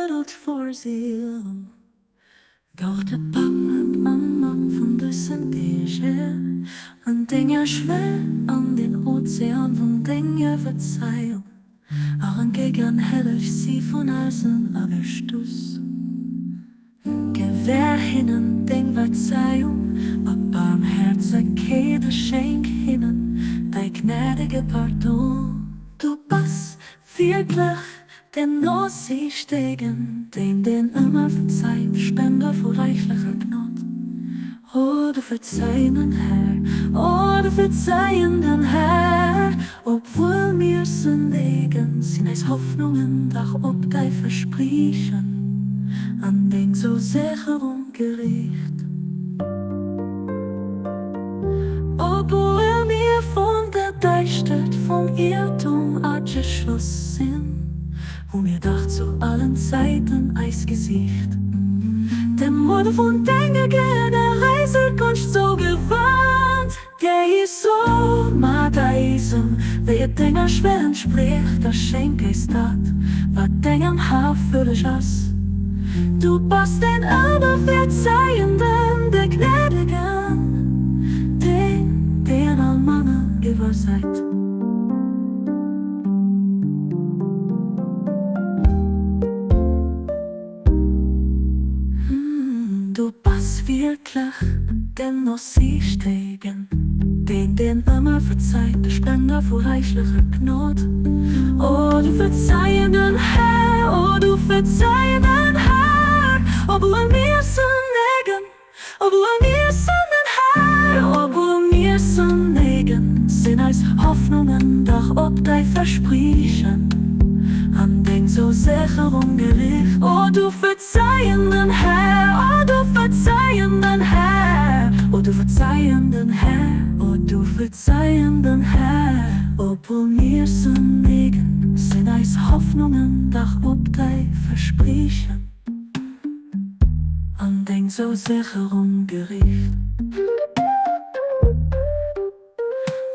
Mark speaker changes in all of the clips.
Speaker 1: Geduld vor Siel. Gott erbarmen an Mann vun dësen Deeg, Här, an denger Schwell an den Ozean vun denger Verzeihung, Erengegen helleg si vun eisen Agestuss. Gewähr hinnen deng Verzeihung a Barmherzegkeet a schenk hinnen däi gnädege Pardon. Du bass wierklech den Nosiichtegen, deen, deen ëmmer verzeit, Spender vu räichlecher Gnod. O du verzeienden Här, o du verzeienden Här, obwuel mir sëndegen, sinn eis Hoffnungen dach op däi Verspriechen an deng Zousécherung geriicht. Obwuel mir vun der Däischtert vum Iertum ageschloss sinn, hu mir dach zu allen Zäiten eis Gesiicht dem Muerde vun denger generéiser Konscht zougewannt. Géi sou mat eis ëm, wéi et denger Schwell entspricht, a schenk eis dat, wat dengem Har würdeg ass. Du bass den Ëmmerverzeienden, de Gnädegen, deen, deen all Mangel iwwersäit. Du bass wierklech den Nosiichtegen, deen, deen ëmmer verzeit, de Spender vu räichlecher Gnod. O du verzeienden Här, o du verzeienden Här, obwuel mir sënnegen, obwuel mir sënnen, Här, obwuel mir sënnegen, sinn eis Hoffnungen dach op däi Verspriechen an deng Zousécherung gericht. O du verzeienden Här, o du verzeienden Här, o du verzeienden Här, o du verzeienden Här, obwuel mir sënnegen, sinn eis Hoffnungen dach op däi Verspriechen. An deng Zousécherung geriicht.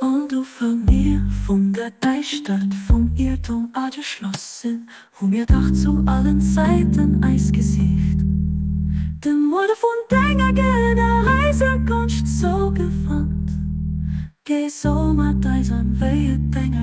Speaker 1: An du wou mir vun der Däischtert vum Iertum ageschloss sinn, hu mir dach zu allen Zäiten eis Gesiicht dem Muerde vun denger generéiser Gonscht zougewannt. Géi sou mat eis ëm, wéi et denger.